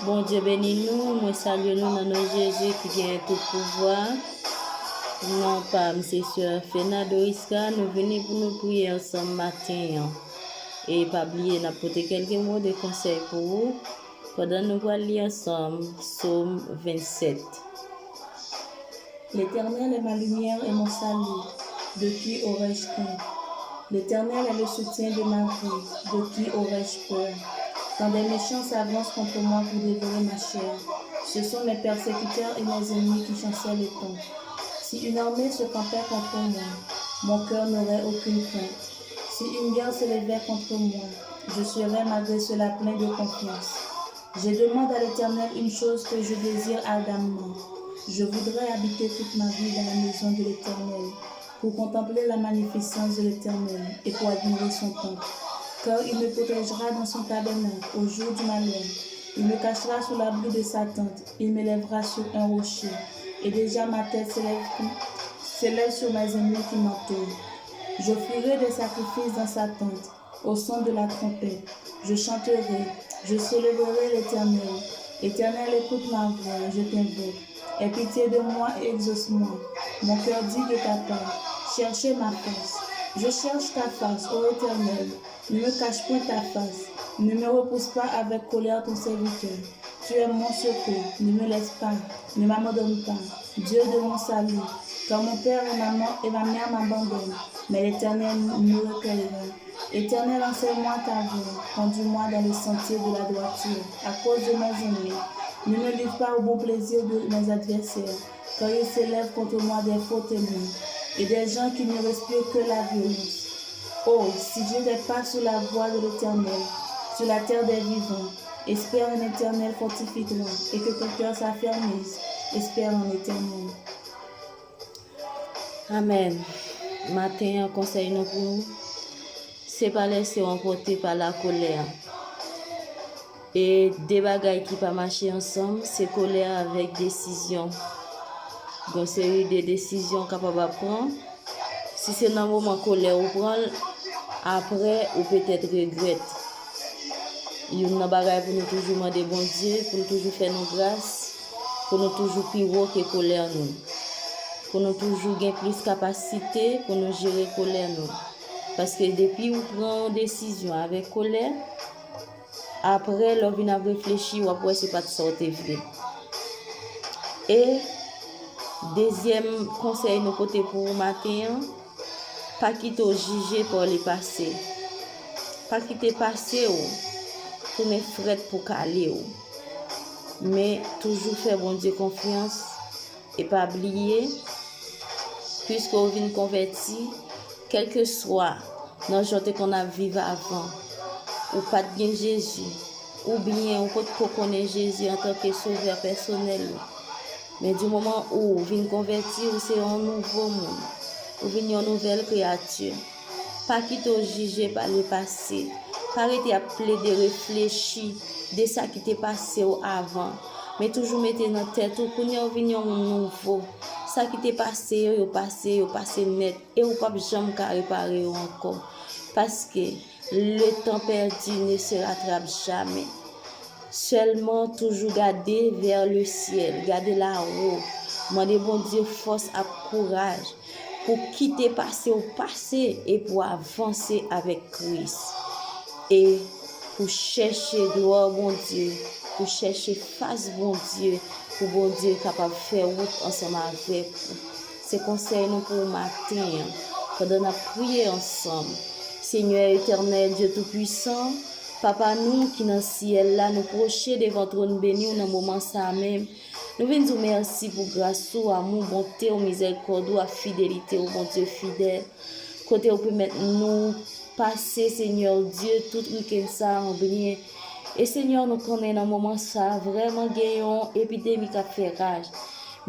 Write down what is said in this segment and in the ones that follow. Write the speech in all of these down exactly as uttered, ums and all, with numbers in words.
Bondye beni nou, mwen salye nou nan non Jezi ki genyen tout pouvwa. Non pa m se sè Fena Doriska, nou vini pou nou priye ansanm maten an. E pa bliye n ap pote kèlke mo de konsèy pou ou pandan nou pral li ansanm Sòm vennsèt. L'Éternel est ma lumière et mon salut, de qui aurais-je crainte? L'Éternel est le soutien de ma vie, de qui aurais-je peur? Quand des méchants s'avancent contre moi pour dévorer ma chair, ce sont mes persécuteurs et mes ennemis qui chancellent et tombent. Si une armée se campait contre moi, mon cœur n'aurait aucune crainte. Si une guerre se levait contre moi, je serais malgré cela plein de confiance. Je demande à l'Éternel une chose que je désire ardemment. Je voudrais habiter toute ma vie dans la maison de l'Éternel, pour contempler la magnificence de l'Éternel et pour admirer son temple. Car il me protégera dans son tabernacle au jour du malheur. Il me cachera sous l'abri de sa tente. Il m'élèvera sur un rocher. Et déjà ma tête s'élève, s'élève sur mes ennemis qui m'entourent. J'offrirai des sacrifices dans sa tente, au son de la trompette. Je chanterai, je célébrerai l'Éternel. Éternel, écoute ma voix, je t'invoque. Aie pitié de moi et exauce-moi. Mon cœur dit de ta part, cherchez ma face. Je cherche ta face, ô Éternel. Ne me cache point ta face. Ne me repousse pas avec colère ton serviteur. Tu es mon secours, ne me laisse pas, ne m'abandonne pas, Dieu de mon salut. Quand mon père et ma, et ma mère m'abandonnent, mais l'Éternel me recueillera. Éternel, enseigne-moi ta voie, conduis-moi dans le sentier de la droiture, à cause de mes ennemis. Ne me livre pas au bon plaisir de mes adversaires, car ils s'élèvent contre moi des faux témoins et des gens qui ne respirent que la violence. Oh, si je n'étais pas sur la voie de l'Éternel, sur la terre des vivants, espère en Éternel, fortifie-toi, et que ton cœur s'affermisse, espère en Éternel. Amèn. Maten an, konsèy nou pou nou, se pa lèse w anpòte pa lakolè. E de bagay ki pa mache ansanm, se kolè avèk desizyon. Gon seri de desizyon w kapab ap pran. Si se nan moman kolè ou pran l, apre ou petèt regrèt. Youn nan bagay pou nou toujou mande Bondye, pou l toujou fè nou gras, pou nou toujou pi wo ke kolè nou. Pou nou toujou gen plis kapasite pou nou jere kolè nou. Paske depi ou pran yon desizyon avèk kolè, apre, lè w vin ap reflechi, w ap wè se pa t sa w te vle. E dezyèm konsèy nou pote pou ou maten an, pa kite w jije pa lepase. Pa kite pase w tounen frèt pou kale w. Men toujou fè Bondye konfyans e pa bliye, piske w vin konvèti, kèlkeswa nan jan w te konn ap viv avan, ou pa t gen Jezi, oubyen ou potko konnen Jezi antanke Sovè pèsonèl ou. Men di moman ou vin konvèti, ou se yon nouvo moun. Ou vin yon nouvèl kreyati. Pa kite w jije pa lepase. Pa rete ap plede reflechi de sa ki te pase w avan. Men toujou mete nan tèt ou, kounye a w vin yon moun nouvo. Sa ki te pase yo, yo pase, yo pase nèt. E ou p ap janm ka repare yo ankò. Paske le temps perdu ne se rattrape jamais. Sèlman toujou gade vers le ciel, gade lawo. Mande Bondye fòs ak kouraj pou kite pase w pase e pou avanse avèk Kris. E pou chèche glwa Bondye, pou chèche fas Bondye, pou Bondye kapab fè wout ansanm avèk ou. Se konsèy nou pou maten an, pandan n ap priye ansanm. Senyè etènèl, Dye Toupisan, Papa nou ki nan syèl la, nou pwoche devan twòn beni w nan moman sa a menm. Nou vin di w mèsi pou gras ou, amou, bonte w, mizèrikòd ou ak fidelite w, Bondye fidèl. Kote w pèmèt nou pase, Senyè Dye, tout wikenn sa a an byen. E Senyè, nou konnen nan moman sa a, vrèman gen yon epidemi k ap fè raj.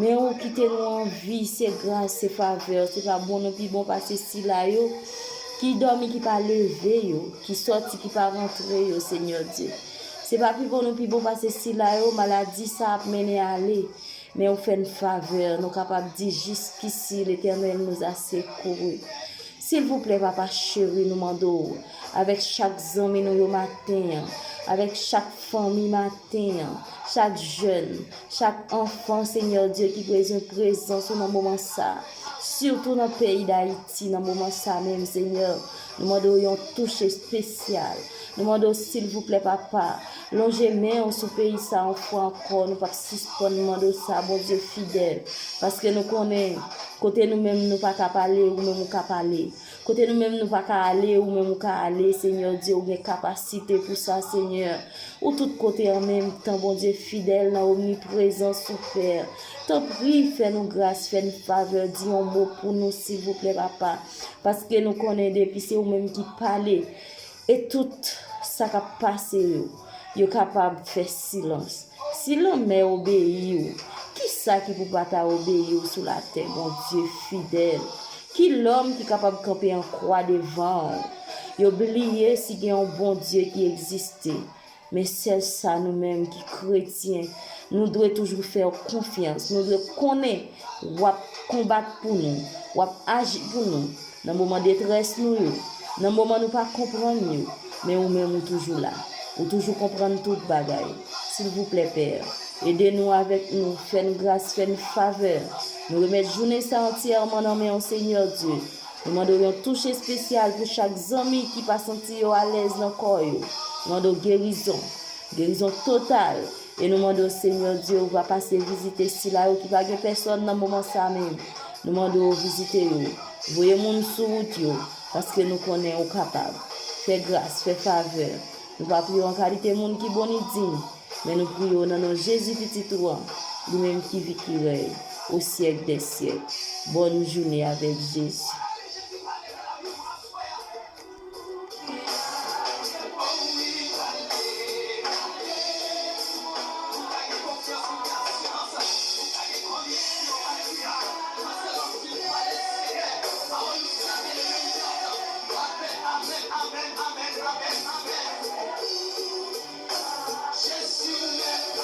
Men ou kite nou an vi, se gras, se favè, se pa bon nou pi bon pase sila yo ki dòmi, ki pa leve yo, ki sòti, ki pa rantre yo, Senyè Dye. Se pa pi bon nou pi bon pase sila yo, maladi sa ap mennen ale. Men ou fè n favè, nou kapab di jiskisi, Letènèl nous a secourus. Silvouplè, papa cheri, nou mande w, avèk chak zanmi nou yo maten an, avèk chak fanmi maten an, chak jèn, chak anfan, Senyè Dye, ki bezwen prezans ou nan moman sa a. Sitou nan peyi Dayiti, nan moman sa a menm, Senyè, nou mande w yon touche espesyal. Nou mande w, silvouplè, papa, lonje men w sou peyi sa a yon fwa ankò. Nou p ap sispann mande w sa, Bondye fidèl, paske nou konnen kote nou menm nou pa ka pale, ou menm ou ka pale. Kote nou menm nou pa ka ale, ou menm ou ka ale, Senyè Dye, ou gen kapasite pou sa, Senyè. Ou tout kote an menm tan, Bondye fidèl, nan omniprezans ou, Pè. Tanpri, fè nou gras, fè n favè, di yon mo pou nou, silvouplè, papa. Paske nou konnen depi se ou menm ki pale, e tout sa k ap pase yo, yo kapab fè silans. Si lanmè obeyi w, kisa ki pou pa ta obeyi w sou latè, Bondye fidèl? Ki lòm ki kapab kanpe an kwa devan w? Yo bliye si gen yon Bondye ki egziste. Men sèl sa nou menm ki kretyen, nou dwe toujou fè w konfyans. Nou dwe konnen w ap konbat pou nou, w ap aji pou nou. Nan moman detrès nou yo, nan moman nou pa konprann yo, men ou menm ou toujou la. Ou toujou konprann tout bagay. Silvouplè, Pè, ede nou avèk nou, fè n gras, fè n favè. Nou remèt jounen sa antyèman nan men w, Senyè Dye. Nou mande w yon touche espesyal pou chak zanmi ki pa santi yo alèz nan kò yo. Nou mande w gerizon, gerizon total. E nou mande w, Senyè Dye, ou va pase vizite sila yo ki pa gen pèsòn nan moman sa menm. Nou mande w vizite yo. Voye moun sou wout yo, paske nou konnen ou kapab. Fè gras, fè favè. Nou pa priye w an kalite moun ki bon ni diy, men nou priye w nan non Jezi, Pitit ou an, li menm ki viv, ki rèy o syèk dè syèk. Bòn jounen avèk Jezi.